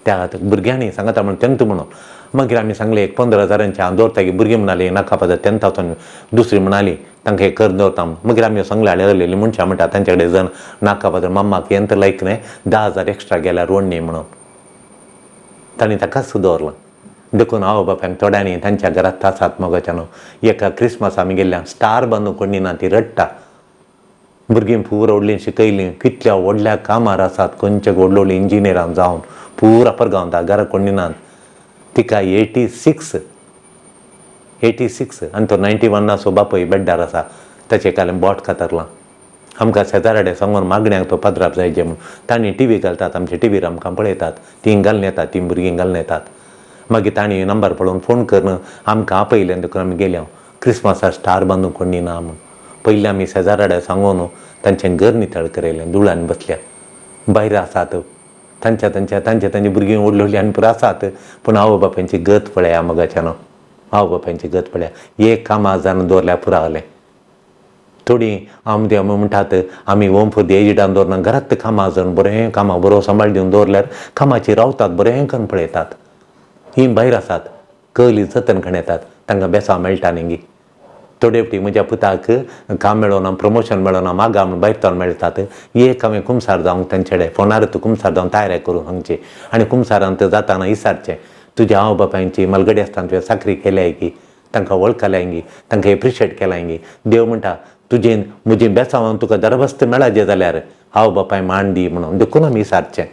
त्या भुरग्यांनी सांगता म्हणून तेंत म्हणून मागीर आमी सांगलें एक 15,000 हांव दवरता की. भुरगीं म्हणाली नाका पाजा 10,000. दुसरी म्हणाली तांकां एक कर दवरता. मागीर आमी सांगलें हाडलेली मनशां म्हणटा तांचे कडेन जण नाका पाजा मम्माक यंत्र लायक न्हय, 10,000 एक्स्ट्रा गेल्यार रोडणी म्हणून तांणी ताकाच दवरलां. देखून आवय बापायक थोड्यांनी तांच्या घरांत आसात मोगाच्यान. एका क्रिसमस आमी गेल्ल्या स्टार बांदून कोणी ना, ती रडटा. भुरगीं पूरा व्हडलीं शिकयलीं, कितल्या व्हडल्या कामार आसात, खंयच्या व्हडले व्हडले इंजिनियरां जावन पुरा परगांव घरा कोणी नात. तिका 86 आनी तो 91 बापूय बेड्डार आसा, ताचे कालें बोट कातरलां. आमकां शेजाराडे सांगून मागण्याक तो पदराप जायचे म्हूण तांणी टी व्ही घालतात, आमचे टी व्हीर आमकां पळयतात, तीं घालून येतात, तीं भुरगीं घालून येतात. मागीर तांणी नंबर पळोवन फोन करून आमकां आपयलें. देखून आमी गेले क्रिसमसा स्टार बांदून कोणी ना म्हूण. पयलीं आमी शेजाराडे सांगून तांचें घर नितळ करयलें. धुळान बसल्या भायर आसात, तांच्या तांच्या तांच्या तांची भुरगीं व्हडलीं व्हडलीं आनी पुरो आसात, पूण आवय बापायची गत पळया मोगाच्यानो, आवय बापायची गत पळया. एक कामां जावन दवरल्यार पुरो जालें. थोडीं आमी म्हणटात आमी होम फॉर the एजडान दवरना, घरांत कामां जावन बरें कामां बरो सांबाळ दिवन दवरल्यार कामाची रावतात, बरें करून पळयतात. हीं भायर आसात, कली जतन करून येतात, तांकां बेसांव मेळटा न्ही गी. थोडे फावटी म्हज्या पुताक काम मेळोना, प्रमोशन मेळोना, मागा म्हूण भायर तावन मेळटात. एक हांवें कुमसार जावंक तांचे कडेन फोनार कुमसार जावन तयारी करूंक सांगचें आनी कुमसारांत जाताना विचारचें, तुज्या आवय बापायची मलगडी आसतना तुवें चाकरी केल्याय की, तांकां वळखल्यांगी, तांकां एप्रिशिएट केलांगी. देव म्हणटा तुजें म्हजी बेसांवान तुका दरबस्त मेळाजे जाल्यार हांव बापाय मान दी म्हणून. देखून आमी सारचें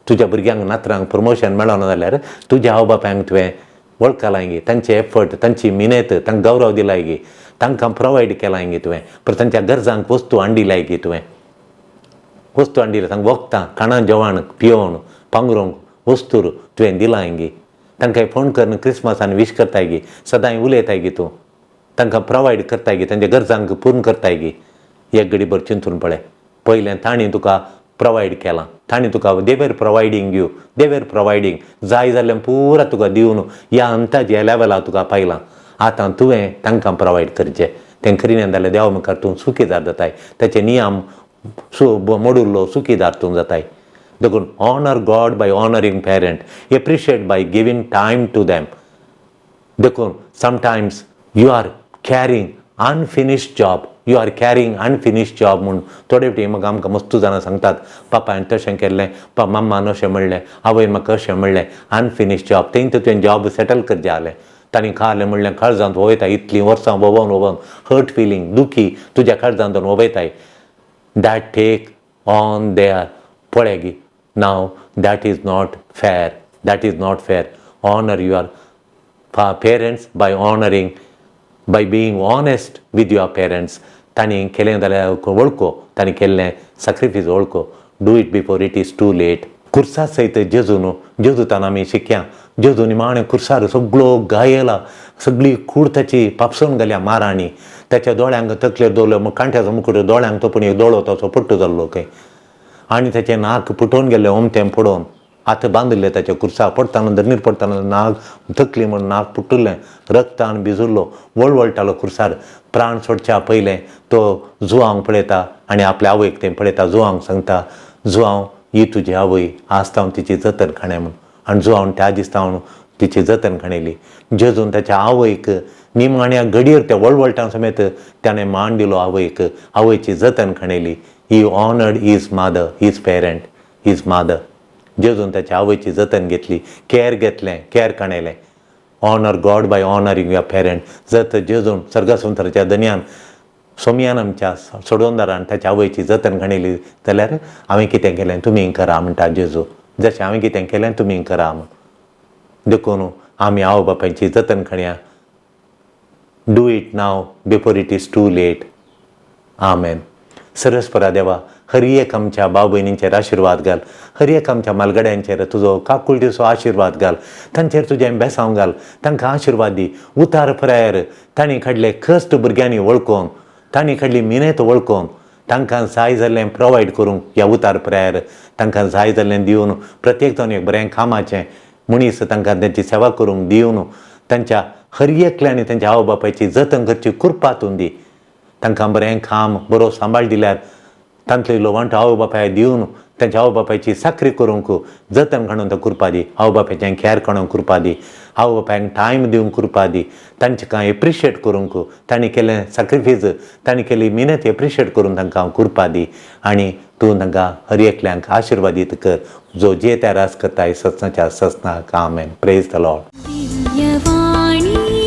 तुज्या भुरग्यांक नातरांक प्रमोशन मेळना जाल्यार तुज्या आवय बापायंक तुवें वळखलांगी, तांचे एफर्ट, तांची मिनेत, तांकां गौरव दिलायगी, तांकां प्रोवायड केलांगी तुवें, पर तांच्या गरजांक वस्तू हाडिलायगी तुवें, वस्तू हाडिल्ली तांकां वखदां, खाणां जेवण, पियोवन पांगरूंक वस्तू तुवें दिलांगी, तांकां फोन करून क्रिसमसान विश करतायगी, सदांय उलयतायगी, तूं तांकां प्रोवायड करतायगी, तांच्या गरजांक पूर्ण करतायगी. एक घडीभर चिंतून पळय, पयलें तांणी तुका प्रोवायड केलां, तांणी तुका they were providing you, they were providing जाय जाल्लें पुरा तुका दिवन ह्या अंताज ह्या लेवलाक तुका पायलां. आतां तुवें तांकां प्रोवायड करचें. तें करिना जाल्यार देवा मुखार तूं चुकीदार जाताय, ताचे नियम मोडुल्लो चुकीदार तूं जाताय. देखून honour God by honouring parent, appreciate by giving time to them. देखून sometimes you are carrying unfinished job, you are carrying unfinished job म्हूण थोडे फावटी म्हाका आमकां मस्तू जाणां सांगतात, पापायन तशें केल्लें, मम्मान अशें म्हणलें, आवयन म्हाका अशें म्हणलें. अनफिनिश्ड जॉब तेंय तुवें जॉब सेटल करचें जालें. तांणी खालें म्हणलें काळजांत वयता, इतलीं वर्सां वोवन वोवन हर्ट फिलींग दुखी तुज्या काळजांत वयताय. That take on there पळय now that is not fair, that is not fair. Honour your parents by honouring, by being honest with your parents. तांणी केलें जाल्यार वळखो, तांणी केल्लें sacrifice वळखो. Do it before it is too late. खुर्सा सयत जेजून, जेजूतान आमी शिकया. जेजू निमाणें खुर्सार सगळो घायला, सगळी कूड ताची पापसून घाल्या मारांनी. ताच्या दोळ्यांक तकलेर दवरलो कांट्याचो मुकुट दोळ्यांक तोपून एक दोळो ताचो पट्टो जाल्लो खंय, आनी ताचें नाक पुटोवन गेल्लें ओमतें पडोवन. आतां बांदिल्लें ताच्या खुर्सा पडटाना, धरणीर पडटाना नाक तकली म्हण नाक पुटुल्लें, रक्तान भिजुल्लो, वळवळटालो खुर्सार. प्राण सोडच्या पयलें तो जुवांक पळयता आनी आपल्या आवयक तें पळयता. जुवांक सांगता, जुवांव ही तुजी आवय, आज हांव तिची जतन खाणें म्हूण. आनी जुवांव त्या दिसा हांव तिची जतन खाणेली. जेजून ताच्या आवयक निमाण्या घडयेर त्या वळवळटा समेत ताणें मान दिलो आवयक, आवयची जतन खाणेली. He honoured his mother, his parent, his mother. जेजून ताच्या आवयची जतन घेतली, केअर घेतलें, care काणयलें. Honour God by honouring your parent. जर तर जेजून सर्ग संवसाराच्या धनयान सोमयान आमच्या सोडवणदारान ताच्या आवयची जतन घाणयली जाल्यार हांवें कितें केलें तुमी करा म्हणटा जेजू, जशें हांवें कितें केलें तुमी करा म्हूण. देखून आमी आवय बापायची जतन करया. Do it now before it is too late. आमेन. सरस्परा देवा, हर एक आमच्या भाव भयणींचेर आशिर्वाद घाल. हर एक आमच्या मालगड्यांचेर तुजो काकुळटीचो आशिर्वाद घाल. तांचेर तुजें बेसांव घाल, तांकां आशिर्वाद दी. उतार परायर तांणी काडले कश्ट भुरग्यांनी वळखोन, तांणी काडली मिनेत वळखोन, तांकां जाय जाल्लें प्रोवायड करूंक ह्या उतार परायर तांकां जाय जाल्लें दिवन, प्रत्येक जावन एक बरें कामाचें मनीस तांकां तांची सेवा करूंक दिवन, तांच्या हर एकल्यानी तांच्या आवय बापायची जतन करची कृपा तूं दी. तांकां बरें काम बरो सांबाळ दिल्यार तांतलो इल्लो वांटो आवय बापाय दिवन तांच्या आवय बापायची चाकरी करूंक जतन काडून तो कृपा दी. आवय बापायचें केअर काडूंक कृपा दी. आवय बापायक टायम दिवंक कृपा दी. तांचे कांय एप्रिशिएट करूंक, तांणी केलें सॅक्रिफायस, तांणी केली मिनत एप्रिशिएट करून तांकां कृपा दी आनी तूं तांकां हर एकल्यांक आशिर्वादीत कर, जो जे त्या रास करताय सत्सनाच्या सत्सनाक. आमेन. Praise the Lord. Divyavani.